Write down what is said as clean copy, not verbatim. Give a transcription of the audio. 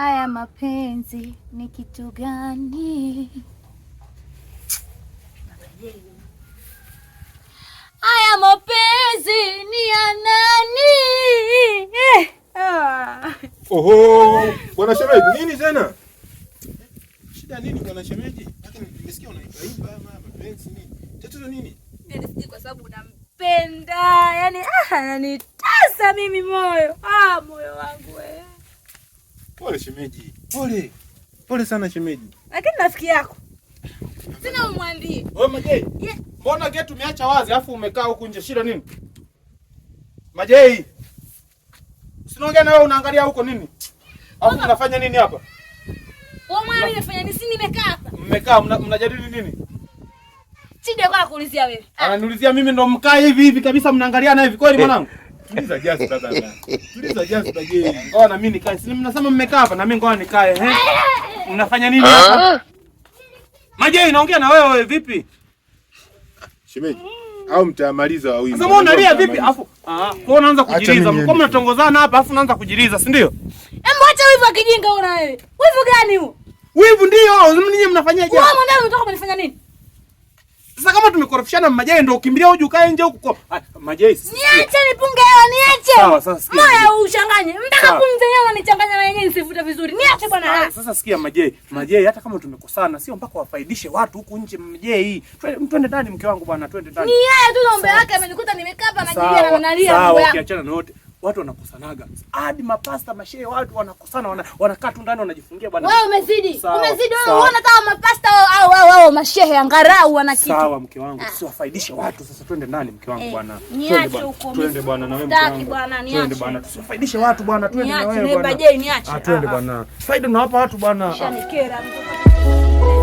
Haya mapenzi ni kitu gani? Haya mapenzi ni ya nani? Eh, ah. Oho, bwana shemeji, nini tena? Shida nini bwana shemeji? Lakini nimesikia unaimba imba mapenzi nini? Tatizo nini? Yaani sijui kwa sababu unampenda. Yaani ananitesa mimi moyo. Ah, moyo wangu wewe. Pole shemeji. Pole. Pole sana shemeji. Lakini rafiki yako. Sina umwambie. Wewe Majei. Yeah. Mbona geti umeacha wazi afu umekaa huku nje? Shida nini? Majei. Sinaongea na wewe unaangalia huko nini? Afu unafanya nini hapa? Wewe mwana mimi nafanya nini? Si nimekaa hapa. Mmekaa mnajadili nini? Shida kwa kuulizia wewe. Ananiulizia mimi ndo mkaa hivi hivi kabisa mnaangaliana hivi kweli mwanangu? Tuliza jazba baba. Tuliza jazba je. Ngoja na mimi nikae. Si mnasema mmekaa hapa na mimi ngoja nikae eh. Mnafanya nini hapa? Majei naongea na wewe vipi? Shemeji, au mtamaliza wawili. Sasa wewe unalia vipi? Afu kwa unaanza kujiliza. Mko mnatongozana hapa afu unaanza kujiliza, si ndio? Hebu acha wivu wa kijinga una wewe. Wivu gani huo? Wivu ndio, ninyi mnafanyaje? Wewe mwanadamu unataka kunifanya nini? Sasa kama tumekorofishana Majei ndio ukimbilia uje ukae nje huko. Majei. Niache nipunge hewa, niache. Sawa, sasa sikia. Moyo uchanganye. Mtaka pumzi yenyewe unanichanganya na yenyewe nisivute vizuri. Niache bwana. Sasa sikia Majei. Majei hata kama tumekosana sio mpaka wafaidishe watu huku nje Majei. Twende ndani mke wangu bwana, twende ndani. Ni yeye tu naomba yake amenikuta nimekaa hapa najilia na nalia mambo yangu. Ukiachana na wote. Watu wanakosanaga. Hadi mapasta mashehe watu wanakosana, wanakaa tu ndani wanajifungia bwana. Wewe umezidi. Umezidi wewe unaona kama mapasta au mashehe angarau wana kitu. Sawa mke wangu, tusiwafaidishe watu sasa twende ndani mke wangu bwana. Niache huko. Twende bwana na wewe mke wangu. Bwana niache. Twende bwana, tusiwafaidishe watu bwana, twende na wewe bwana. Niache, niache. Twende bwana. Faida unawapa watu bwana. Shanikera mtoto.